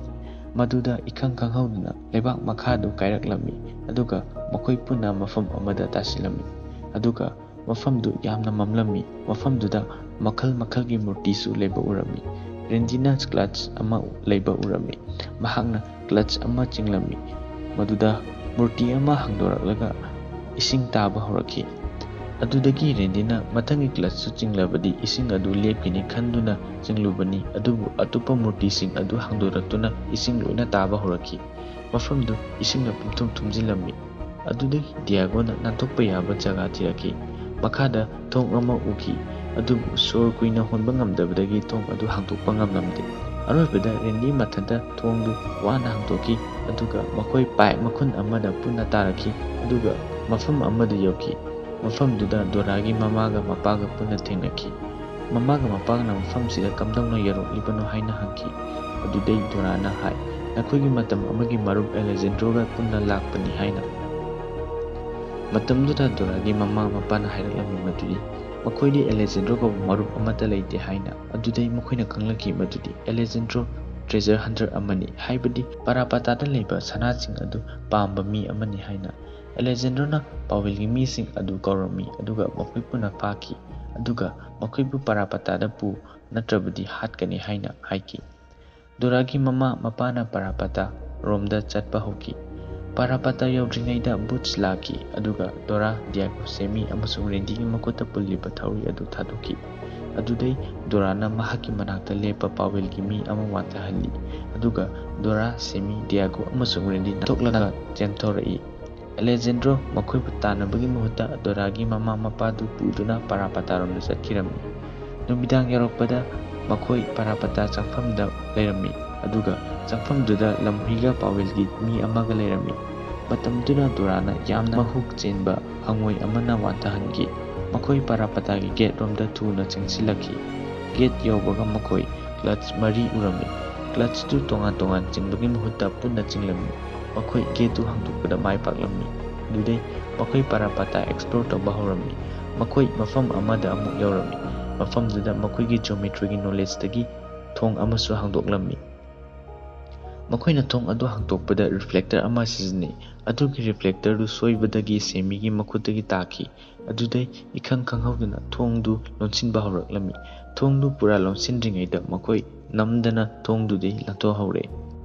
ꯃꯗꯨꯗ ꯏꯈꯪ ꯈꯪꯍꯧꯗꯅ ꯂꯩꯕꯥꯛ ꯃꯈꯥꯗꯨ ꯀꯥꯏꯔꯛꯂꯝꯃꯤ, ꯑꯗꯨꯒ ꯃꯈꯣꯏ ꯄꯨꯟꯅ ꯃꯐꯝ ꯑꯃꯗ ꯇꯥꯁꯤꯜꯂꯝꯃꯤ꯫ ꯑꯗꯨꯒ ꯃꯐꯝꯗꯨ ꯌꯥꯝꯅ ꯃꯝꯂꯝꯃꯤ꯫ ꯃꯐꯝꯗꯨꯗ ꯃꯈꯜ ꯃꯈꯜꯒꯤ ꯃꯨꯔꯇꯤꯁꯨ ꯂꯩꯕ ꯎꯔꯝꯃꯤ꯫ ꯔꯦꯟꯗꯤꯅ ꯀ꯭ꯂꯠꯆ ꯑꯃ ꯂꯩꯕ ꯎꯔꯝꯃꯤ꯫ ꯃꯍꯥꯛꯅ ꯀ꯭ꯂꯠꯆ ꯑꯃ ꯆꯤꯡꯂꯝꯃꯤ, ꯃꯗꯨꯗ ꯃꯨꯔꯇꯤ ꯑꯃ ꯍꯥꯡꯗꯣꯔꯛꯂꯒ ꯏꯁꯤꯡ ꯇꯥꯕ ꯍꯧꯔꯛꯈꯤ꯫ ꯑꯗꯨꯗꯒꯤ ꯔꯦꯟꯗꯤꯅ ꯃꯊꯪꯒꯤ ꯀ꯭ꯂꯠꯆꯇꯨ ꯆꯤꯡꯂꯕꯗꯤ ꯏꯁꯤꯡ ꯑꯗꯨ ꯂꯦꯞꯈꯤꯅꯤ ꯈꯟꯗꯨꯅ ꯆꯤꯡꯂꯨꯕꯅꯤ, ꯑꯗꯨꯕꯨ ꯑꯇꯣꯞꯄ ꯃꯨꯔꯇꯤꯁꯤꯡ ꯑꯗꯨ ꯍꯥꯡꯗꯣꯔꯛꯇꯨꯅ ꯏꯁꯤꯡ ꯂꯣꯏꯅ ꯇꯥꯕ ꯍꯧꯔꯛꯈꯤ꯫ ꯃꯐꯝꯗꯨ ꯏꯁꯤꯡꯅ ꯄꯨꯝꯊꯨꯝ ꯊꯨꯝꯖꯤꯜꯂꯝꯃꯤ꯫ ꯑꯗꯨꯗꯒꯤ ꯗꯤꯌꯥꯒꯣꯅ ꯅꯥꯟꯊꯣꯛꯄ ꯌꯥꯕ ꯖꯒꯥ ꯊꯤꯔꯛꯈꯤ꯫ ꯃꯈꯥꯗ ꯊꯣꯡ ꯑꯃ ꯎꯈꯤ, ꯑꯗꯨꯕꯨ ꯁꯣꯔ ꯀꯨꯏꯅ ꯍꯣꯟꯕ ꯉꯝꯗꯕꯗꯒꯤ ꯊꯣꯡ ꯑꯗꯨ ꯍꯥꯡꯗꯣꯛꯄ ꯉꯝꯂꯝꯗꯦ꯫ ꯑꯔꯣꯏꯕꯗ ꯔꯦꯟꯗꯤ ꯃꯊꯟꯇ ꯊꯣꯡꯗꯨ ꯋꯥꯅ ꯍꯥꯡꯗꯣꯛꯈꯤ, ꯑꯗꯨꯒ ꯃꯈꯣꯏ ꯄꯥꯏꯞ ꯃꯈꯨꯟ ꯑꯃꯗ ꯄꯨꯟꯅ ꯇꯥꯔꯛꯈꯤ, ꯑꯗꯨꯒ ꯃꯐꯝ ꯑꯃꯗ ꯌꯧꯈꯤ꯫ ꯃꯐꯝꯗꯨꯗ ꯗꯣꯔꯥꯒꯤ ꯃꯃꯥꯒ ꯃꯄꯥꯒ ꯄꯨꯟꯅ ꯊꯦꯡꯅꯈꯤ꯫ ꯃꯃꯥꯒ ꯃꯄꯥꯒꯅ ꯃꯐꯝꯁꯤꯗ ꯀꯝꯗꯧꯅ ꯌꯧꯔꯛꯂꯤꯕꯅꯣ ꯍꯥꯏꯅ ꯍꯪꯈꯤ꯫ ꯑꯗꯨꯗꯩ ꯗꯣꯔꯥꯅ ꯍꯥꯏ, "ꯅꯈꯣꯏꯒꯤ ꯃꯇꯝ ꯑꯃꯒꯤ ꯃꯔꯨꯞ ꯑꯦꯂꯦꯖꯦꯟꯗ꯭ꯔꯣꯒ ꯄꯨꯟꯅ ꯂꯥꯛꯄꯅꯤ" ꯍꯥꯏꯅ꯫ ꯃꯇꯝꯗꯨꯗ ꯗꯣꯔꯥꯒꯤ ꯃꯃꯥ ꯃꯄꯥꯅ ꯍꯥꯏꯔꯛꯂꯝꯃꯤ ꯃꯗꯨꯗꯤ ꯃꯈꯣꯏꯗꯤ ꯑꯦꯂꯦꯖꯦꯟꯗ꯭ꯔꯣ ꯀꯧꯕ ꯃꯔꯨꯞ ꯑꯃꯠꯇ ꯂꯩꯇꯦ ꯍꯥꯏꯅ꯫ ꯑꯗꯨꯗꯩ ꯃꯈꯣꯏꯅ ꯈꯪꯂꯛꯈꯤ ꯃꯗꯨꯗꯤ ꯑꯦꯂꯦꯖꯦꯟꯗ꯭ꯔꯣ ꯇ꯭ꯔꯦꯖꯔ ꯍꯟꯇꯔ ꯑꯃꯅꯤ, ꯍꯥꯏꯕꯗꯤ ꯄꯥꯔꯥꯄꯥꯇꯥꯗ ꯂꯩꯕ ꯁꯅꯥꯁꯤꯡ ꯑꯗꯨ ꯄꯥꯝꯕ ꯃꯤ ꯑꯃꯅꯤ ꯍꯥꯏꯅ꯫ ꯑꯦꯂꯦꯖꯦꯟꯗ꯭ꯔꯣꯅ ꯄꯥꯋꯦꯜꯒꯤ ꯃꯤꯁꯤꯡ ꯑꯗꯨ ꯀꯧꯔꯝꯃꯤ, ꯑꯗꯨꯒ ꯃꯈꯣꯏ ꯄꯨꯟꯅ ꯐꯥꯈꯤ, ꯑꯗꯨꯒ ꯃꯈꯣꯏꯕꯨ ꯄꯥꯔꯥꯄꯥꯇꯥꯗ ꯄꯨ, ꯅꯠꯇ꯭ꯔꯕꯗꯤ ꯍꯥꯠꯀꯅꯤ ꯍꯥꯏꯅ ꯍꯥꯏꯈꯤ꯫ ꯗꯣꯔꯥꯒꯤ ꯃꯃꯥ ꯃꯄꯥꯅ ꯄꯥꯔꯥꯄꯥꯇꯥ ꯔꯣꯝꯗ ꯆꯠꯄ ꯍꯧꯈꯤ꯫ ꯄꯥꯔꯥꯄꯥꯇꯥ ꯌꯧꯗ꯭ꯔꯤꯉꯩꯗ ꯕꯨꯠꯁ ꯂꯥꯛꯈꯤ, ꯑꯗꯨꯒ ꯗꯣꯔꯥ, ꯗꯤꯌꯥꯒꯣ, ꯁꯦꯃꯤ ꯑꯃꯁꯨꯡ ꯔꯦꯟꯗꯤꯒꯤ ꯃꯈꯨꯠꯇ ꯄꯨꯜꯂꯤꯕ ꯊꯧꯔꯤ ꯑꯗꯨ ꯊꯥꯗꯣꯛꯈꯤ꯫ ꯑꯗꯨꯗꯩ ꯗꯣꯔꯥꯅ ꯃꯍꯥꯛꯀꯤ ꯃꯅꯥꯛꯇ ꯂꯦꯞꯄ ꯄꯥꯋꯦꯜꯒꯤ ꯃꯤ ꯑꯃ ꯋꯥꯟꯊꯍꯜꯂꯤ, ꯑꯗꯨꯒ ꯗꯣꯔꯥ, ꯁꯦꯃꯤ, ꯗꯤꯌꯥꯒꯣ ꯑꯃꯁꯨꯡ ꯔꯦꯟꯗꯤ ꯅꯥꯟꯊꯣꯛꯂꯒ ꯆꯦꯟꯊꯣꯔꯛꯏ꯫ ꯑꯦꯂꯦꯖꯦꯟꯗ꯭ꯔꯣ ꯃꯈꯣꯏꯕꯨ ꯇꯥꯟꯅꯕꯒꯤ ꯃꯍꯨꯠꯇ ꯗꯣꯔꯥꯒꯤ ꯃꯃꯥ ꯃꯄꯥꯗꯨ ꯄꯨꯗꯨꯅ ꯄꯥꯔꯥꯄꯥꯇꯥꯔꯣꯝꯗ ꯆꯠꯈꯤꯔꯝꯃꯤ꯫ ꯅꯨꯃꯤꯗꯥꯡ ꯌꯧꯔꯛꯄꯗ ꯃꯈꯣꯏ ꯄꯥꯔꯥꯄꯥꯇꯥ ꯆꯪꯐꯝꯗ ꯂꯩꯔꯝꯃꯤ, ꯑꯗꯨꯒ ꯆꯪꯐꯝꯗꯨꯗ ꯂꯝꯍꯨꯏꯒ ꯄꯥꯋꯦꯜꯒꯤ ꯃꯤ ꯑꯃꯒ ꯂꯩꯔꯝꯃꯤ꯫ ꯃꯇꯝꯗꯨꯗ ꯗꯣꯔꯥꯅ ꯌꯥꯝꯅ ꯃꯍꯨꯛ ꯆꯦꯟꯕ ꯍꯪꯉꯣꯏ ꯑꯃꯅ ꯋꯥꯟꯊꯍꯟꯈꯤ꯫ ꯃꯈꯣꯏ ꯄꯥꯔꯥꯄꯇꯥꯒꯤ ꯒꯦꯠ ꯔꯣꯝꯗ ꯊꯨꯅ ꯆꯪꯁꯤꯜꯂꯛꯈꯤ꯫ ꯒꯦꯠ ꯌꯧꯕꯒ ꯃꯈꯣꯏ ꯀ꯭ꯂꯠꯆ ꯃꯔꯤ ꯎꯔꯝꯃꯤ꯫ ꯀ꯭ꯂꯠꯆꯇꯨ ꯇꯣꯉꯥꯟ ꯇꯣꯉꯥꯟ ꯆꯤꯡꯕꯒꯤ ꯃꯍꯨꯠꯇ ꯄꯨꯟꯅ ꯆꯤꯡꯂꯝꯃꯤ꯫ ꯃꯈꯣꯏ ꯒꯦꯠꯇꯨ ꯍꯥꯡꯗꯣꯛꯄꯗ ꯃꯥꯏ ꯄꯥꯛꯂꯝꯃꯤ꯫ ꯑꯗꯨꯗꯩ ꯃꯈꯣꯏ ꯄꯥꯔꯥꯄꯇꯥ ꯑꯦꯛꯁꯄ꯭ꯂꯣꯔ ꯇꯧꯕ ꯍꯧꯔꯝꯃꯤ꯫ ꯃꯈꯣꯏ ꯃꯐꯝ ꯑꯃꯗ ꯑꯃꯨꯛ ꯌꯧꯔꯝꯃꯤ꯫ ꯃꯐꯝꯗꯨꯗ ꯃꯈꯣꯏꯒꯤ ꯖꯤꯑꯣꯃꯦꯇ꯭ꯔꯤꯒꯤ ꯅꯣꯂꯦꯖꯇꯒꯤ ꯊꯣꯡ ꯑꯃꯁꯨ ꯍꯥꯡꯗꯣꯛꯂꯝꯃꯤ꯫ ꯃꯈꯣꯏꯅ ꯊꯣꯡ ꯑꯗꯨ ꯍꯥꯡꯗꯣꯛꯄꯗ ꯔꯤꯐ꯭ꯂꯦꯛꯇꯔ ꯑꯃ ꯁꯤꯖꯤꯟꯅꯩ꯫ ꯑꯗꯨꯒꯤ ꯔꯤꯐ꯭ꯂꯦꯛꯇꯔꯗꯨ ꯁꯣꯏꯕꯗꯒꯤ ꯁꯦꯃꯤꯒꯤ ꯃꯈꯨꯠꯇꯒꯤ ꯇꯥꯈꯤ꯫ ꯑꯗꯨꯗꯩ ꯏꯈꯪ ꯈꯪꯍꯧꯗꯅ ꯊꯣꯡꯗꯨ ꯂꯣꯟꯁꯤꯟꯕ ꯍꯧꯔꯛꯂꯝꯃꯤ꯫ ꯊꯣꯡꯗꯨ ꯄꯨꯔꯥ ꯂꯣꯟꯁꯤꯟꯗ꯭ꯔꯤꯉꯩꯗ ꯃꯈꯣꯏ ꯅꯝꯗꯅ ꯊꯣꯡꯗꯨꯗꯤ ꯂꯥꯟꯊꯣꯛꯍꯧꯔꯦ꯫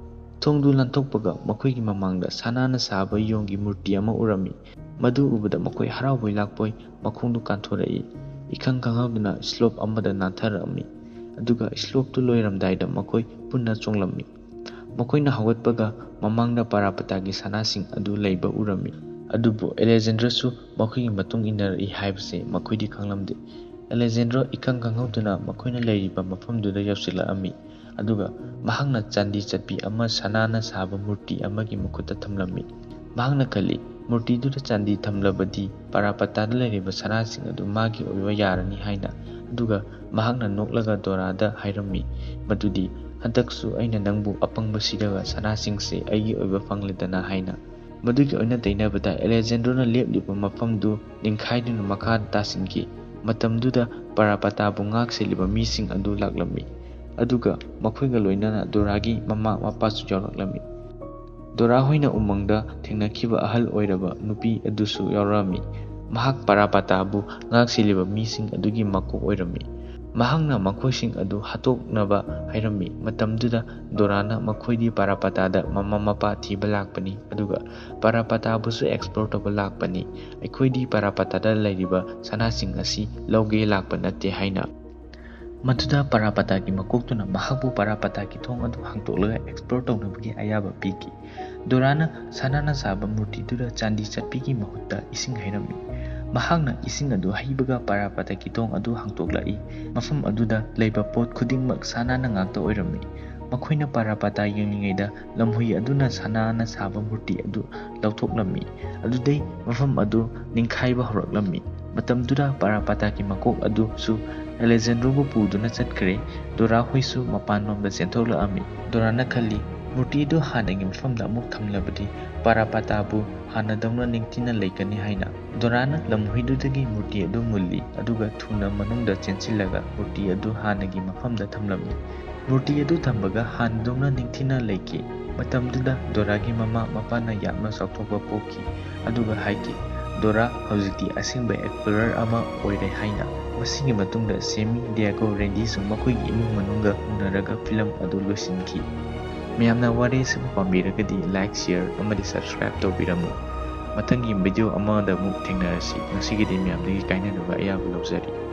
ꯊꯣꯡꯗꯨ ꯂꯥꯟꯊꯣꯛꯄꯒ ꯃꯈꯣꯏꯒꯤ ꯃꯃꯥꯡꯗ ꯁꯅꯥꯅ ꯁꯥꯕ ꯌꯣꯡꯒꯤ ꯃꯨꯔꯇꯤ ꯑꯃ ꯎꯔꯝꯃꯤ꯫ ꯃꯗꯨ ꯎꯕꯗ ꯃꯈꯣꯏ ꯍꯔꯥꯎꯕꯣꯏ ꯂꯥꯛꯄꯣꯏ ꯃꯈꯣꯡꯗꯨ ꯀꯥꯟꯊꯣꯔꯛꯏ꯫ ꯏꯈꯪ ꯈꯪꯍꯧꯗꯅ ꯁ꯭ꯂꯣꯞ ꯑꯃꯗ ꯅꯥꯟꯊꯔꯛꯂꯝꯃꯤ꯫ ꯑꯗꯨꯒ ꯁ꯭ꯂꯣꯞꯇꯨ ꯂꯣꯏꯔꯝꯗꯥꯏꯗ ꯃꯈꯣꯏ ꯄꯨꯟꯅ ꯆꯣꯡꯂꯝꯃꯤ꯫ ꯃꯈꯣꯏꯅ ꯍꯧꯒꯠꯄꯒ ꯃꯃꯥꯡꯗ ꯄꯥꯔꯥꯄꯇꯥꯒꯤ ꯁꯅꯥꯁꯤꯡ ꯑꯗꯨ ꯂꯩꯕ ꯎꯔꯝꯃꯤ꯫ ꯑꯗꯨꯕꯨ ꯑꯂꯦꯛꯖꯦꯟꯗ꯭ꯔꯁꯨ ꯃꯈꯣꯏꯒꯤ ꯃꯇꯨꯡ ꯏꯟꯅꯔꯛꯏ ꯍꯥꯏꯕꯁꯤ ꯃꯈꯣꯏꯗꯤ ꯈꯪꯂꯝꯗꯦ꯫ ꯑꯂꯦꯛꯖꯦꯟꯗ꯭ꯔ ꯏꯈꯪ ꯈꯪꯍꯧꯗꯅ ꯃꯈꯣꯏꯅ ꯂꯩꯔꯤꯕ ꯃꯐꯝꯗꯨꯗ ꯌꯧꯁꯤꯜꯂꯛꯂꯝꯃꯤ꯫ ꯑꯗꯨꯒ ꯃꯍꯥꯛꯅ ꯆꯥꯟꯗꯤ ꯆꯠꯄꯤ ꯑꯃ ꯁꯅꯥꯅ ꯁꯥꯕ ꯃꯨꯔꯇꯤ ꯑꯃꯒꯤ ꯃꯈꯨꯠꯇ ꯊꯝꯂꯝꯃꯤ꯫ ꯃꯍꯥꯛꯅ ꯈꯜꯂꯤ, ꯃꯨꯔꯇꯤꯗꯨꯗ ꯆꯥꯟꯗꯤ ꯊꯝꯂꯕꯗꯤ ꯄꯥꯔꯥꯄꯇꯥꯗ ꯂꯩꯔꯤꯕ ꯁꯅꯥꯁꯤꯡ ꯑꯗꯨ ꯃꯥꯒꯤ ꯑꯣꯏꯕ ꯌꯥꯔꯅꯤ ꯍꯥꯏꯅ꯫ ꯑꯗꯨꯒ ꯃꯍꯥꯛꯅ ꯅꯣꯛꯂꯒ ꯗꯣꯔꯥꯗ ꯍꯥꯏꯔꯝꯃꯤ ꯃꯗꯨꯗꯤ, "ꯍꯟꯗꯛꯁꯨ ꯑꯩꯅ ꯅꯪꯕꯨ ꯑꯄꯪꯕ ꯁꯤꯗꯕ ꯁꯅꯥꯁꯤꯡꯁꯦ ꯑꯩꯒꯤ ꯑꯣꯏꯕ ꯐꯪꯂꯦꯗꯅ" ꯍꯥꯏꯅ꯫ ꯃꯗꯨꯒꯤ ꯑꯣꯏꯅ ꯇꯩꯅꯕꯗ ꯑꯂꯦꯛꯖꯦꯟꯗ꯭ꯔꯣꯅ ꯂꯦꯞꯂꯤꯕ ꯃꯐꯝꯗꯨ ꯅꯤꯡꯈꯥꯏꯗꯨꯅ ꯃꯈꯥ ꯇꯥꯁꯤꯟꯈꯤ꯫ ꯃꯇꯝꯗꯨꯗ ꯄꯥꯔꯥꯄꯇꯥꯕꯨ ꯉꯥꯛ ꯁꯦꯜꯂꯤꯕ ꯃꯤꯁꯤꯡ ꯑꯗꯨ ꯂꯥꯛꯂꯝꯃꯤ꯫ ꯑꯗꯨꯒ ꯃꯈꯣꯏꯒ ꯂꯣꯏꯅꯅ ꯗꯣꯔꯥꯒꯤ ꯃꯃꯥ ꯃꯄꯥꯁꯨ ꯌꯥꯎꯔꯛꯂꯝꯃꯤ꯫ ꯗꯣꯔꯥ ꯍꯣꯏꯅ ꯎꯃꯪꯗ ꯊꯦꯡꯅꯈꯤꯕ ꯑꯍꯜ ꯑꯣꯏꯔꯕ ꯅꯨꯄꯤ ꯑꯗꯨꯁꯨ ꯌꯥꯎꯔꯛꯂꯝꯃꯤ꯫ ꯃꯍꯥꯛ ꯄꯥꯔꯥꯄꯇꯥꯕꯨ ꯉꯥꯛ ꯁꯦꯜꯂꯤꯕ ꯃꯤꯁꯤꯡ ꯑꯗꯨꯒꯤ ꯃꯀꯣꯛ ꯑꯣꯏꯔꯝꯃꯤ꯫ ꯃꯍꯥꯛꯅ ꯃꯈꯣꯏꯁꯤꯡ ꯑꯗꯨ ꯍꯥꯠꯇꯣꯛꯅꯕ ꯍꯥꯏꯔꯝꯃꯤ꯫ ꯃꯇꯝꯗꯨꯗ ꯗꯣꯔꯥꯅ ꯃꯈꯣꯏꯗꯤ ꯄꯥꯔꯥꯄꯇꯥꯗ ꯃꯃꯥ ꯃꯄꯥ ꯊꯤꯕ ꯂꯥꯛꯄꯅꯤ, ꯑꯗꯨꯒ ꯄꯥꯔꯥꯄꯇꯥꯕꯨꯁꯨ ꯑꯦꯛꯁꯄ꯭ꯂꯣꯔ ꯇꯧꯕ ꯂꯥꯛꯄꯅꯤ꯫ ꯑꯩꯈꯣꯏꯗꯤ ꯄꯥꯔꯥꯄꯇꯥꯗ ꯂꯩꯔꯤꯕ ꯁꯅꯥꯁꯤꯡ ꯑꯁꯤ ꯂꯧꯒꯦ ꯂꯥꯛꯄ ꯅꯠꯇꯦ ꯍꯥꯏꯅ꯫ ꯃꯗꯨꯗ ꯄꯥꯔꯥꯄꯇꯥꯒꯤ ꯃꯀꯣꯛꯇꯨꯅ ꯃꯍꯥꯛꯄꯨ ꯄꯥꯔꯥꯄꯇꯥꯒꯤ ꯊꯣꯡ ꯑꯗꯨ ꯍꯥꯡꯗꯣꯛꯂꯒ ꯑꯦꯛꯁꯄ꯭ꯂꯣꯔ ꯇꯧꯅꯕꯒꯤ ꯑꯌꯥꯕ ꯄꯤꯈꯤ꯫ ꯗꯣꯔꯥꯅ ꯁꯅꯥꯅ ꯁꯥꯕ ꯃꯨꯔꯇꯤꯗꯨꯗ ꯆꯥꯟꯗꯤ ꯆꯠꯄꯤꯒꯤ ꯃꯍꯨꯠꯇ ꯏꯁꯤꯡ ꯍꯩꯔꯝꯃꯤ꯫ ꯃꯍꯥꯛꯅ ꯏꯁꯤꯡ ꯑꯗꯨ ꯍꯩꯕꯒ ꯄꯥꯔꯥꯄꯇꯥꯒꯤ ꯊꯣꯡ ꯑꯗꯨ ꯍꯥꯡꯗꯣꯛꯂꯛꯏ꯫ ꯃꯐꯝ ꯑꯗꯨꯗ ꯂꯩꯕ ꯄꯣꯠ ꯈꯨꯗꯤꯡꯃꯛ ꯁꯅꯥꯅ ꯉꯥꯛꯇ ꯑꯣꯏꯔꯝꯃꯤ꯫ ꯃꯈꯣꯏꯅ ꯄꯥꯔꯥꯄꯥꯇꯥ ꯌꯦꯡꯂꯤꯉꯩꯗ ꯂꯝꯍꯨꯏ ꯑꯗꯨꯅ ꯁꯅꯥꯅ ꯁꯥꯕ ꯃꯨꯔꯇꯤ ꯑꯗꯨ ꯂꯧꯊꯣꯛꯂꯝꯃꯤ꯫ ꯑꯗꯨꯗꯩ ꯃꯐꯝ ꯑꯗꯨ ꯅꯤꯡꯈꯥꯏꯕ ꯍꯧꯔꯛꯂꯝꯃꯤ꯫ ꯃꯇꯝꯗꯨꯗ ꯄꯥꯔꯥꯄꯥꯇꯥꯒꯤ ꯃꯀꯣꯛ ꯑꯗꯨꯁꯨ ꯑꯂꯦꯖꯥꯟꯗ꯭ꯔꯣꯕꯨ ꯄꯨꯗꯨꯅ ꯆꯠꯈ꯭ꯔꯦ꯫ ꯗꯣꯔꯥ ꯍꯣꯏꯁꯨ ꯃꯄꯥꯟꯂꯣꯝꯗ ꯆꯦꯟꯊꯣꯛꯂꯛꯂꯝꯃꯤ꯫ ꯗꯣꯔꯥꯅ ꯈꯜꯂꯤ, ꯃꯨꯔꯇꯤ ꯑꯗꯨ ꯍꯥꯟꯅꯒꯤ ꯃꯐꯝꯗ ꯑꯃꯨꯛ ꯊꯝꯂꯕꯗꯤ ꯄꯥꯔꯥꯄꯥꯇꯥꯕꯨ ꯍꯥꯟꯅꯗꯧꯅ ꯅꯤꯡꯊꯤꯅ ꯂꯩꯒꯅꯤ ꯍꯥꯏꯅ꯫ ꯗꯣꯔꯥꯅ ꯂꯝꯍꯨꯏꯗꯨꯗꯒꯤ ꯃꯨꯔꯇꯤ ꯑꯗꯨ ꯃꯨꯜꯂꯤ, ꯑꯗꯨꯒ ꯊꯨꯅ ꯃꯅꯨꯡꯗ ꯆꯦꯟꯁꯤꯜꯂꯒ ꯃꯨꯔꯇꯤ ꯑꯗꯨ ꯍꯥꯟꯅꯒꯤ ꯃꯐꯝꯗ ꯊꯝꯂꯝꯃꯤ꯫ ꯃꯨꯔꯇꯤ ꯑꯗꯨ ꯊꯝꯕꯒ ꯍꯥꯟꯅꯗꯧꯅ ꯅꯤꯡꯊꯤꯅ ꯂꯩꯈꯤ꯫ ꯃꯇꯝꯗꯨꯗ ꯗꯣꯔꯥꯒꯤ ꯃꯃꯥ ꯃꯄꯥꯅ ꯌꯥꯝꯅ ꯆꯥꯎꯊꯣꯛꯄ ꯄꯣꯛꯈꯤ, ꯑꯗꯨꯒ ꯍꯥꯏꯈꯤ, "ꯗꯣꯔꯥ ꯍꯧꯖꯤꯛꯇꯤ ꯑꯁꯦꯡꯕ explorer ꯑꯃ ꯑꯣꯏꯔꯦ" ꯍꯥꯏꯅ꯫ ꯃꯁꯤꯒꯤ ꯃꯇꯨꯡꯗ ꯁꯦꯃꯤ, ꯗꯤꯌꯥꯒꯣ, ꯔꯦꯟꯗꯤꯁꯨ ꯃꯈꯣꯏꯒꯤ ꯏꯃꯨꯡ ꯃꯅꯨꯡꯒ ꯎꯅꯔꯒ ꯐꯤꯂꯝ ꯑꯗꯨ ꯂꯣꯏꯁꯤꯟꯈꯤ꯫ ꯃꯌꯥꯝꯅ ꯋꯥꯔꯤ ꯑꯁꯤꯕꯨ ꯄꯥꯝꯕꯤꯔꯒꯗꯤ like, share ꯑꯃꯗꯤ subscribe ꯇꯧꯕꯤꯔꯝꯃꯨ꯫ ꯃꯊꯪꯒꯤ video ꯑꯃꯗ ꯑꯃꯨꯛ ꯊꯦꯡꯅꯔꯁꯤ꯫ ꯉꯁꯤꯒꯤꯗꯤ ꯃꯌꯥꯝꯗꯒꯤ ꯀꯥꯏꯅꯅꯕ ꯑꯌꯥꯕ ꯂꯧꯖꯔꯤ꯫